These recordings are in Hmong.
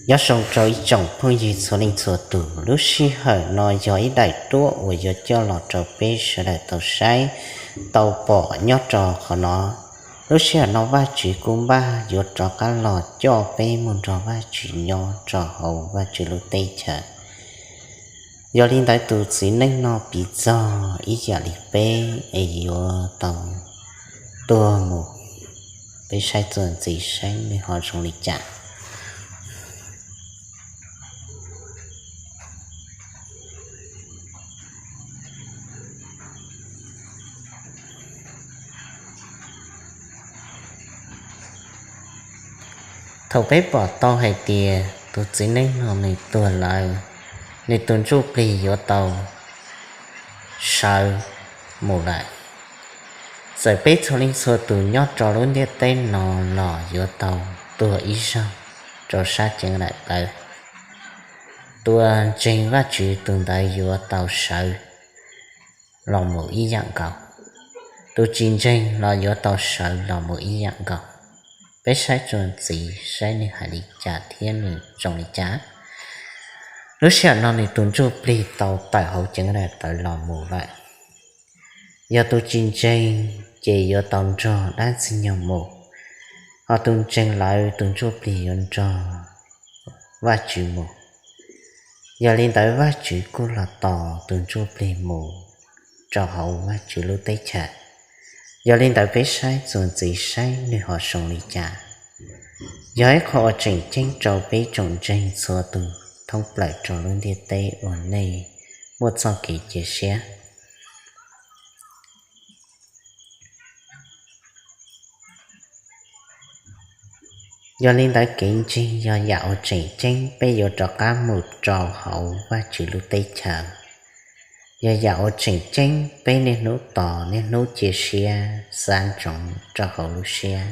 Nyob zoo rau ib tsoom phooj ywg txhua leej txhua tus, lub sij hawm no yog ib daim duab uas yuav coj los rau peb sawv daws tau saib, tau pom nyob rau qhov no. Lub sij hawm no Vajtswv kuj npaj yuav rov qab los coj peb mus nrog Vajtswv nyob rau hauv Vajtswv lub teb chaws. Yog li ntawd tus txiv neej no piv txog ib yam li peb es yuav tau tuag mus, peb saib txuas ntxiv saib nws ho zoo li cas. Thaum peb pom tau hais tias tus txiv neej no nws tuag lawm, nws tus ntsuj plig yuav tau sawv mus lawm. Txawm peb txhua leej txhua tus nyob rau lub ntiaj teb no los yuav tau tuag ib zaug rau sab ceev daim tawv. Tus ntseeg Vajtswv tus ntawd yuav tau sawv los mus ib yam nkaus, tus tsis ntseeg los yuav tau sawv los mus ib yam nkaus. Peb saib txuas ntxiv saib nws hais li cas thiab nws zoo li cas. Lub sij hawm no nws tus ntsuj plig tau tawm hauv ceev daim tawv los mus lawm. Yog tus tsis ntseeg ces yuav tau nrog dab ntxwg nyoog mus, ho tus ntseeg lawm tus ntsuj plig yuav nrog Vajtswv mus. Yog li ntawd Vajtswv kuj los tos tus ntsuj plig mus rau hauv Vajtswv lub teb chaws. Yog li ntawd peb saib txuas ntxiv saib nws ho zoo li cas. Yog ib qho uas tseem ceeb rau peb tsoom ntseeg txhua tus thoob plaws rau lub ntiaj teb uas nej muaj txoj kev cia siab. Yog li ntawd kev ntseeg yog yam uas tseem ceeb peb yuav rov qab mus rau hauv Vajtswv lub teb chaws. Yog yam uas tseem ceeb peb niaj hnub tos niaj hnub cia siab xav ntsoov rau hauv lub siab.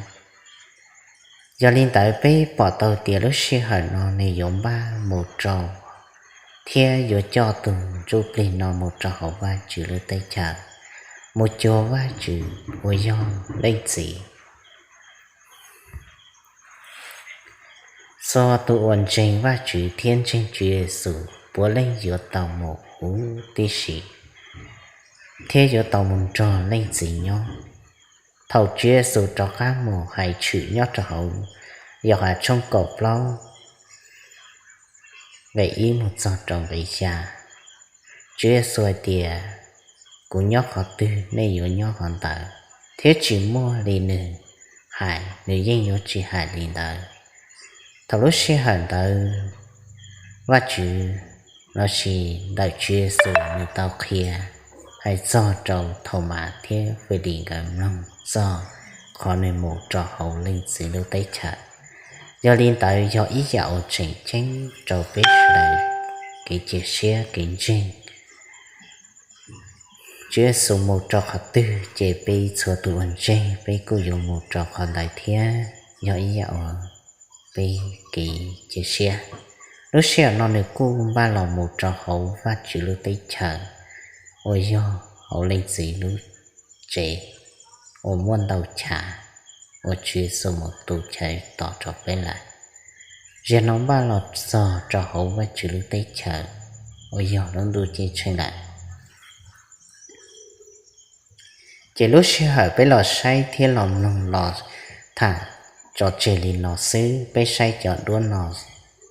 Yog li ntawd peb pom tau tias lub sij hawm no nws yuav npaj mus rau thiab yuav coj tus ntsuj plig no mus rau hauv Vajtswv lub teb chaws, mus cuag Vajtswv uas yog Leej Txiv. Txhua tus uas ntseeg Vajtswv thiab ntseeg Tswv Yexus puav leej yuav tau mus huv tib si, thiab yuav tau mus nrog Leej Txiv nyob. Thaum Tswv Yexus rov qab mus hais tshwm nyob rau hauv Yauhas tshooj kaum plaub nqe ib mus txog rau nqe xya, Tswv Yexus hais tias, kuv nyob qhov twg nej yuav nyob qhov ntawd, thiab tsis muaj li nws hais nws yeej yuav tsis hais li ntawd. Thaum lub sij hawm ntawd Vajtswv lossis ntawm Tswv Yexus nws tau qhia hais txog rau Thaumas thiab Fili nkawd mloog txog qhov nws mus rau hauv Leej Txiv lub teb chaws. Yog li ntawd yog ib yam uas tseem ceeb rau peb sawv daws kev cia siab kev ntseeg. Tswv Yexus mus rau qhov twg ces peb txhua tus uas ntseeg peb kuj yuav mus rau qhov ntawd thiab, yog ib yam uas peb kev cia siab. Lub sij hawm no nws kuj npaj los mus rau hauv Vajtswv lub teb chaws uas yog hauv Leej Txiv lub tsev uas muaj ntau chav uas Tswv Yexus mus tu chaw tos rau peb lawm. Zaum no npaj los txog rau hauv Vajtswv lub teb chaws uas yog lub ntuj ceeb tsheej lawm. Ces lub sij hawm peb los saib thiab los mloog los tham tso tseg li no xwb, peb saib cov duab no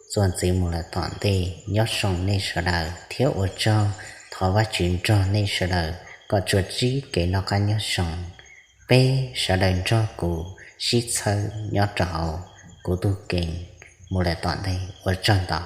txuas ntxiv mus lawm tom ntej. Nyob zoo nej sawv daws thiab ua tsaug, thov Vajtswv nrog nej sawv daws kom tsuas tsib kev noj qab nyob zoo. Peb sawv daws nrog kuv sib txhawb nyob rau hauv kuv tus kheej mus lawm tom ntej, ua tsaug ntau.